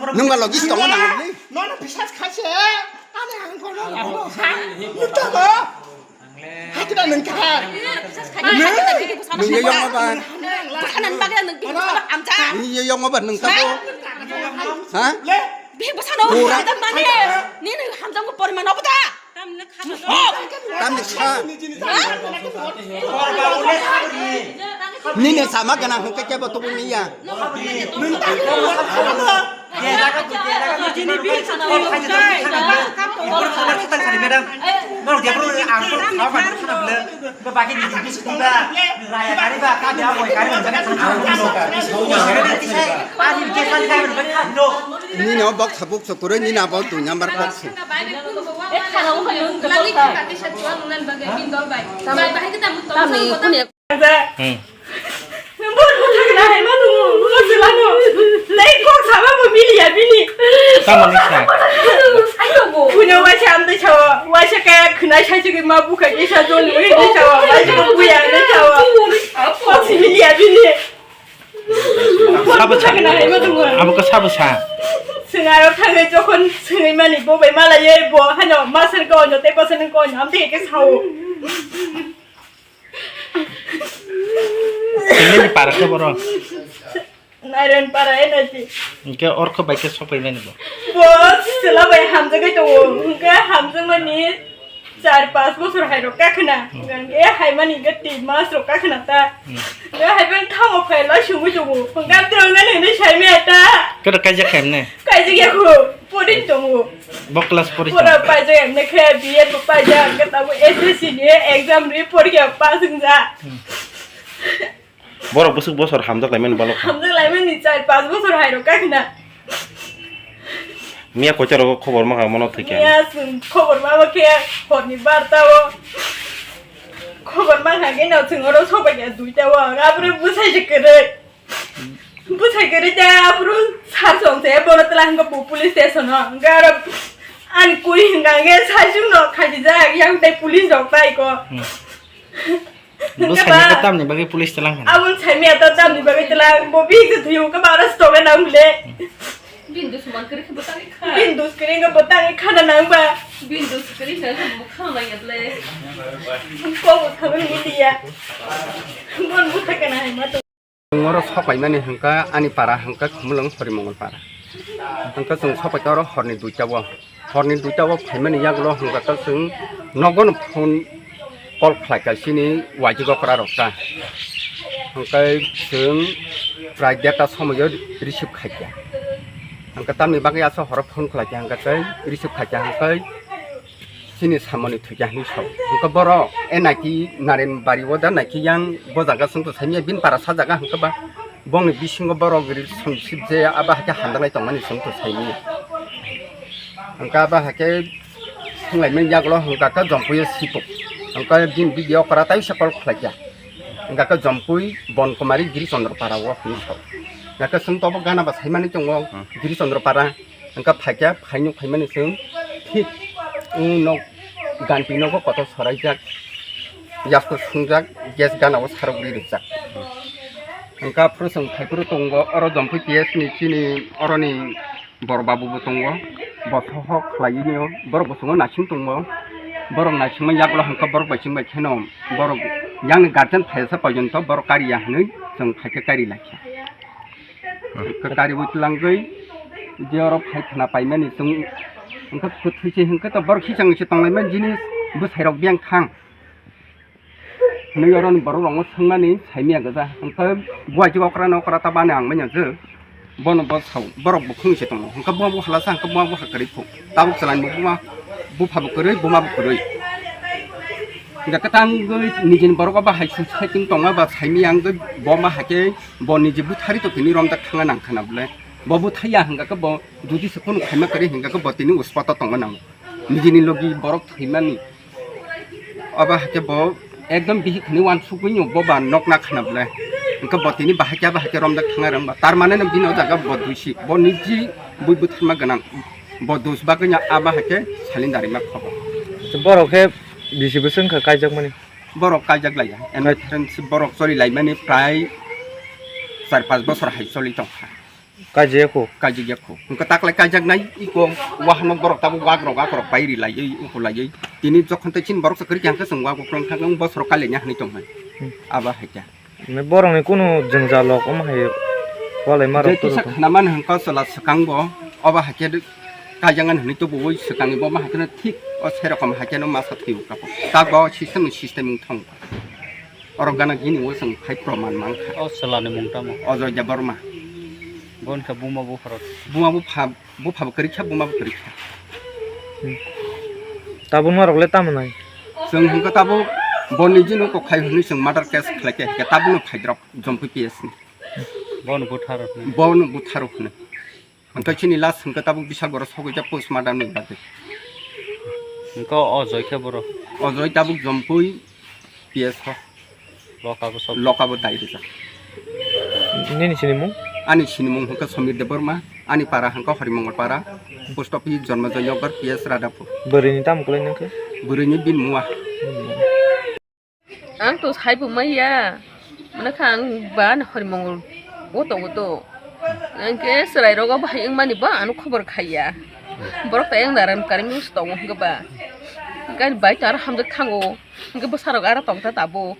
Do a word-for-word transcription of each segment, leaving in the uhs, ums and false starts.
Nung ba logis tongo nang ni? Nono bisas khaise. Ani ang kono nang. Nito mo. Hakida nung ka. Nung yo yong ba. Nung yo yong ba nung ka. Ha? Bihik bwsano hamjak mani, nini hamjakmung poriman obo da? Tamni sa. Nini sama gana hwnkhe kebo tubui miya. Madam, norok diaphuru ang khana bwle. Ba bagwi ni bisi diba, raya kariba, kami abo kari manjak. Nini o bok sabuk sukuroi nini abo dui number kok se. Tamni kuni. Hmm. Tei kok sama bo miliya bini. Tamoni sa. Kuno waisa amtwi sao, waisa kaya khwnai sai chigwi ma bukha kisa jol wi sao, waisa buya ne sao. Kok si miliya bini. Sabo sa. Abo ka sabo sa. Sengaro thangwi jokhon sengwi mani bo bai malaye bo hano masar ko no tei bosani ko no amtwi ke sao. Tengeni para khe boro. Nairon para e nai ti. Hingke orkho bai khe sokpai mani bo. Bo sila bai hamjagwi tongo. Hingke hamjakmani char pas bosor hai rok kakhna. Hmm. Hingke hai mani hingke tin mas rok kakhna ta. Hmm. Hingke hai bai thango phai la sungwi tongo. Hingke ang tirok nani hinwi sai maya ta. Kero kaijak khaim ne? Kaijak ya kho. Pori tongo. Bo class pori. Pora paijak em ne khe B Ed bo paijak. Hingke tabo S S C ni exam ri porikha pass wngja. Hmm. Borok bwswk bosor hamjak laimani balok. Hamjak laimani char pas bosor hai rok kakhna. Miya koita rogo khobor ma kha mono thwikhe. Miya chwng khobor ma khe horni barta o. Khobor ma kha khe no chwng oro sobai khe duita o. Abro bwsai se kwrwi. Bwsai kwrwi ta abro sar song se bono tla hwnkhe bo police station o. Hwnkhe aro ani kuri hwnkha khe sajwk no khajijak yang tai police rok tai ko. Hmm. Bwsai ni tamni bagwi police talang kha. Aboni saimaya ta tamni bagwi talang bo bihik se thuyo ka bara stock na nang le. Bin dus man kri khe bwtang kha. Bin dus kri khe bwtang kha na nang ba. Bin dus kri khe bwkhang lai le. Ko bo thaban ni dia. Bon bwtha kana hai ma to. Oro soklaimani hwnkha ani para hwnkha Khumulwng Horimongol para. Hwnkha chwng sopaikha oro horni duita o. Horni duita o phaimani yagulo hwnkha chwng nogono phone call khlaikha chini waijwk okra rok ta. Hwnkhe chwng prai derta somoio receive khaikha. Hwnkhe tamni bagwi aswk horo phone khlaikha hwnkhe tei receive khaikha hwnkhe chini samani thwikha hinwi sao. Hwnkhe borok e naiki Naren bari o da naiki yang bo jaga chwng to saimanya bini para sa jaga hwnkhe ba bongni bisingo borok relationship je abo haikhe hamjaknai tongmani chwng to saimanya. Hwnkhe abo haikhe swnglaimani yagulo hwnkha khe Jompui o sipo. Hwnkhe bini video okra tai se call khlaikha. Hwnkha khe Jompui Bon Kumari Giri Chandra para o hinwi sao. Hwnkha khe chwng to bo gana ba saimani tongo Giri Chandra para. Hwnkha phaikha, phainuk phaimani chwng thik, mm, nok ganti nogo kotor soraijak, yasko sungjak, gas gana o sarok ri rwkjak. Hwnkha phuru chwng phaiphuru tongo, oro Jompui P S ni chini oroni bor babu bo tongo, bo sohok khlaiwi nw, borok bo chwngno naising tongo, borok naisingma yagulo hwnkha borok bai chwng bai kheno, borok yang ni guardian phaiyasa porjonto borok kariya hinwi chwng phaikha kari laikha. Hwnkhe kariwi twlangwi je oro phai khna paimani chwng hwnkhe kwthwi se hwnkhe to borok hisang se tonglaimani jinis bwsai rok biyang thang hinwi oroni borok rokno swngmani saimanya gwja hwnkhe buai je okra na okra ta bani ang manya je bono bo sao borok bukhung se tongo hwnkhe bo bo hala sa hwnkhe bo bo ha kwrwi phu tabuk chwlaini buma bupha bo kwrwi buma bo kwrwi. Hingke kwtangwi nijini borok o bahai sui saichung tongma ba saimanya wngwi bo ma haikhe bo niji buthari to tini romjak thangna nang khana bwle. Bo buthai ya hingka khe bo jodi se khunu khaima kwrwi hingka khe bo tini uspato tongma nango. Nijini logi borok thwimani. Abo haikhe bo ekdom bihik hwnwi uansukgwi no bo ba nokna khna bwle. Hwnkhe bo tini bahai khe bahai khe romjak thangna rwngba. Tar mane no bini o jaga bo duisi, bo niji bui bwtharma gwnang. Bo dus bagwi no abo haikhe salin darima khobo. Borok khe bisi bwswk wngkha kaijakmani? Borok kaijak laiya. Eno Kai- friendship borok choli laimani prai char panch bosor hai choli tongkha. Kaijak ya kho? Kaijak ya kho. Hwnkhe taklai kaijaknai iko wahano borok tabuk wagrok wagrok pai ri laiwi wngkho laiwi. Tini jokhon tei chini borok se kwrwi khe hwnkhe chwng wagrok wng thangkhe wng bosor kalinya hwnwi tongmani. Hmm. Abo hai khe. Borokni kunu jwngjal rok omo hai walai ma rok. Je kisa khna mani hwnkhe chwla swkang bo obo hai khe kaijaknani hwnwi tubuwi swkangni bo ma hai kheno thik o sai rokom hai kheno masa thwibo kapo. Tabuk system ni system wng thang. Oro gana gini o chwng phai proman mankha. O chwlani mung tamo? Ajoy Debbarma. Bo wngkha buma bupharok. Buma bupha, bupha bo kwrwi kha, buma bo kwrwi kha. Hmm. Tabuk norok le tamo nai? Chwng hwnkhe tabuk boni jino kok khai hwnwi chwng murder case khlai khe, khe tabukno phaidrop Jompui P S ni. Bono butharo hwnwi. Bono butharo hwnwi. Hwnkhe chini last hwnkhe tabuk Bisakgoro sogwi jak postmortem ni bagwi. Hwnkhe o Joy khe boro? O Joy tabuk Jompui P S o. Loka bo sob. Loka bo dai rijak. Nini sinimung? Ani sinimung hwnkhe Somir Debbarma, ani para hwnkhe Horimongol para, post office Jonmojoy Nagar P S Radhapur. Bwrwini tamo kwlai nangkhe? Bwrwini bin mua. Hmm. Ang to sai bo maya. Mane kha ang ba ani Horimongol o tongo to. Hwnkhe chwrai rogo bahai wngmani bo ano khobor khaiya. Borok tai ang daram karim wngsi tongo hwnkhe ba. Hwnkhe ani bai to aro hamjak thango. Hwnkhe bwsarok aro tongkha tabuk.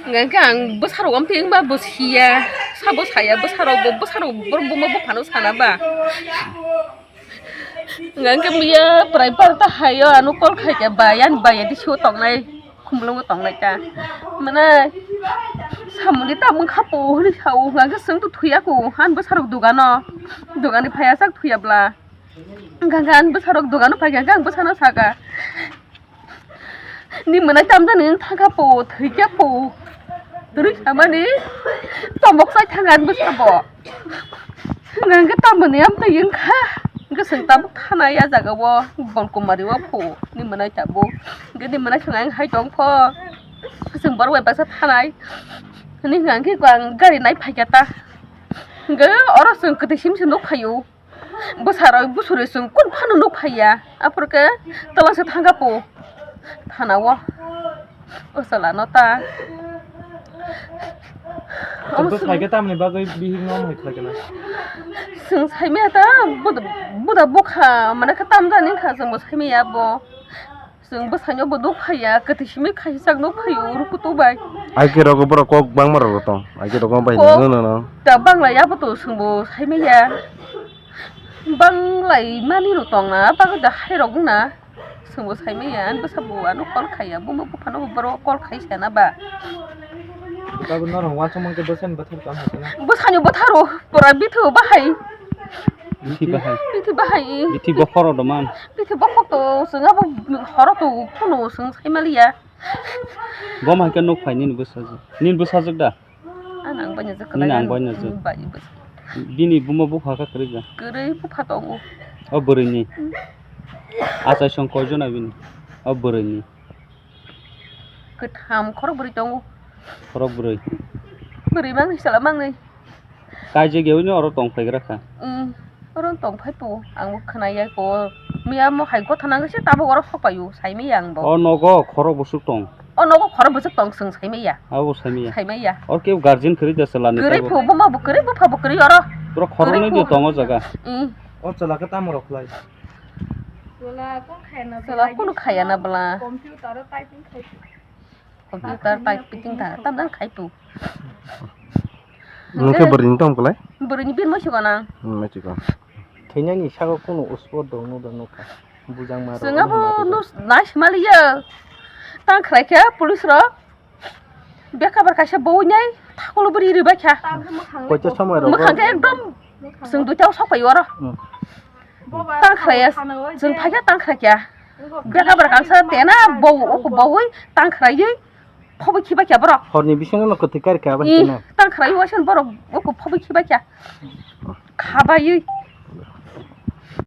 Hwnkhe ang bwsarok amtwi wngba bo siya. Sabo saya bwsarok bo, bwsarok borok buma buphano sana ba. Hwnkhe miya prai barta hayo ano call khaikha ba, yan ba ya disigo tongnai, khumulungo tongnai ta. Mane samungni tamung kha po hwnwi sao, hwnkhe chwng to thuya ko, han bwsarok dogano, dogani phaiya chak thuya bwla. Hwnkhe ang bwsarok dogano phaikha, hwnkhe ang bwsano saka. Ni mwnai tamjani wng thangkha po, thwikha po. Rwi samani tomok chai thangkha ang bwsabo. Hwnkhe tamoni amtwi wngkha. Hwnkhe chwng tabuk thanai a jaga o Bolkumari o po. Ni mwnai tabuk. Hwnkhe ni mwnai chwng ang hai tong pho. Chwng borok bai baksa thanai. Hwnwi hwnkha hwnkhe ang gari nai phaikha ta. Hwnkhe oro chwng kwtwi simi se nuk phaio. Bwsarok bwswrwi chwng kun phano nuk phaiya. Aphuru khe twlangsa thangkha po thana o. O chwla no ta. Omo bwsai chwng khe tamni bagwi bihik no omo hai khlai kana? Chwng saimaya ta buda, buda bukha mane khe tamjani wngkha chwng bo saimaya bo. Chwng bwsano bo nuk phaiya, kwthwi simi khaisijak nuk phaio, uru kutu bai. Aike rogo borok kok bangma rok tong, aike rogo bai kok no, no, no. Ta bangla ya bo to chwng bo saimaya. Banglai mani rok tong na, bagwi da hai rok wng na. Chwng bo saimaya, ani bwsa bo ano call khaiya, buma buphano bo borok call khai sana ba. Tabuk norok uansukmang khe bwsani bwthar tong hai kheno. Bwsani bwtharo, pura bithu bahai. Bithi bahai. Bithi bahai. Bithi bokhoro doman. Bithi bokhok to, chwng abo horo to phunu chwng saimaliya. Bo ma khe nuk phai nini bwsajwk. Nini bwsajwk da? Ang ang banya jak. Nini ang banya jak. Bini buma bupha kha kwrwi ja? Kwrwi bupha tongo. O bwrwini? Hmm. Achai song koi jona bini? O bwrwini? Kwtham khorok bwrwi tongo. Khorok bwrwi? Bwrwi mangni sala mangni. Kaijak yaui no oro tong phaigra kha? Hmm, oro tong phai po. Ang bo khna ya ko. Miya mo hai gotha nang se tabuk oro sok paio, sai miya ang bo. O nogo khorok bwswk tong? O nogo khorok bwswk tong, chwng sai miya. Abo sai miya? Sai miya. Oro kebo guardian kwrwi da chwla ni? Kwrwi tabo? Pho, buma bo kwrwi, bupha bo kwrwi oro. Pura khorok kwrwi nwi pho. Di tongo jaga? Hmm. O chwla khe tamo rok khlai? Chwla kunu khaya na bwla. Computer o typing khai. Computer typing ta tam dan khai tu. Nung khe bwrwini tong kwlai? Bwrwini bin moisu gana. Hmm, moisu gana. Thwinani sago kunu uspo dong nu dong nu kha. Bujang ma rok. Chwng abo nus nai simali ya. Tang khlai khe police rok. Beka bar kaisa bo nai thakulo bwrwi ri bai kha. Koita somoi rok. Mwkhang khe ekdom chwng duita o sok pai oro. Hmm. Tang khlaiya, chwng phaikha tang khlaikha. Beka bwrwi kangsa tena bau, oko baui tang khlaiwi phobwi khiba kha borok. Horni bisingo no kwthwi kar kha bai tena. Tang khlaiwi waisa borok oko phobwi khiba kha. Khabaiwi